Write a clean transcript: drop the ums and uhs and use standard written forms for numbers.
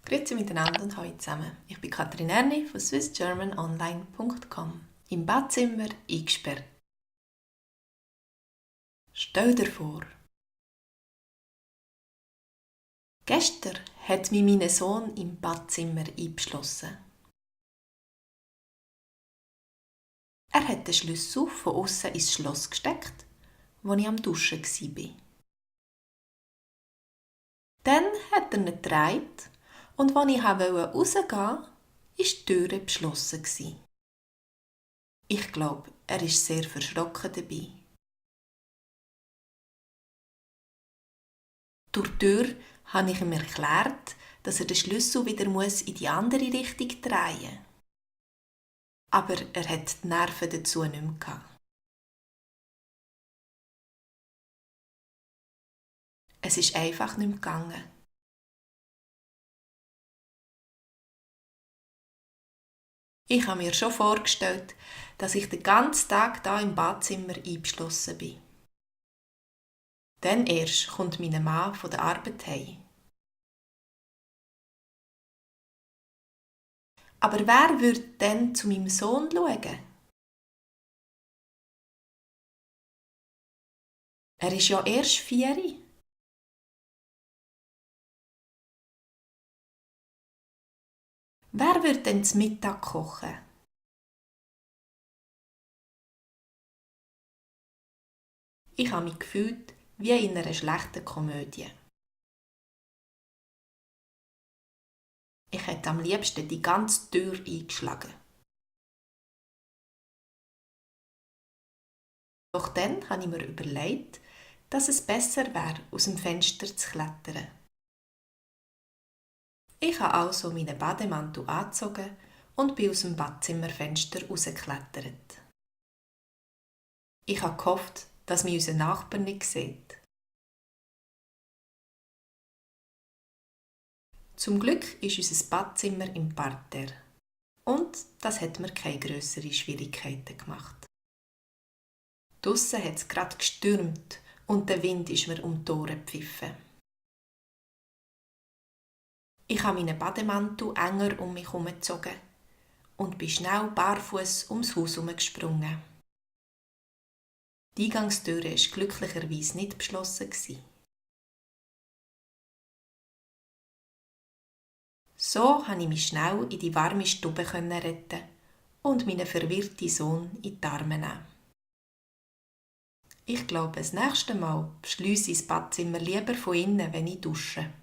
Grüezi miteinander und hallo zusammen. Ich bin Katrin Erni von swissgermanonline.com. Im Badzimmer eingesperrt. Stell dir vor. Gestern hat mich mein Sohn im Badzimmer eingeschlossen. Er hat den Schlüssel von außen ins Schloss gesteckt, wo ich am Duschen war. Dann hat er ihn gedreht und als ich rausgehen wollte, war die Tür geschlossen. Ich glaube, er ist sehr verschrocken dabei. Durch die Tür habe ich ihm erklärt, dass er den Schlüssel wieder in die andere Richtung drehen muss. Aber er hat die Nerven dazu nicht mehr gehabt. Es ist einfach nicht mehr gegangen. Ich habe mir schon vorgestellt, dass ich den ganzen Tag da im Badzimmer eingeschlossen bin. Dann erst kommt mein Mann von der Arbeit heim. Aber wer würde dann zu meinem Sohn schauen? Er ist ja erst 4. Wer würde denn zum Mittag kochen? Ich habe mich gefühlt wie in einer schlechten Komödie. Ich hätte am liebsten die ganze Tür eingeschlagen. Doch dann habe ich mir überlegt, dass es besser wäre, aus dem Fenster zu klettern. Ich habe also meinen Bademantel angezogen und bin aus dem Badzimmerfenster rausgeklettert. Ich habe gehofft, dass mich unser Nachbar nicht sieht. Zum Glück ist unser Badzimmer im Parterre. Und das hat mir keine grösseren Schwierigkeiten gemacht. Draussen hat es gerade gestürmt und der Wind ist mir um die Ohren gepfiffen. Ich habe meinen Bademantel enger um mich herumgezogen und bin schnell barfuß ums Haus herumgesprungen. Die Eingangstür war glücklicherweise nicht beschlossen. So konnte ich mich schnell in die warme Stube retten und meinen verwirrten Sohn in die Arme nehmen. Ich glaube, das nächste Mal schliesse ich das Badzimmer lieber von innen, wenn ich dusche.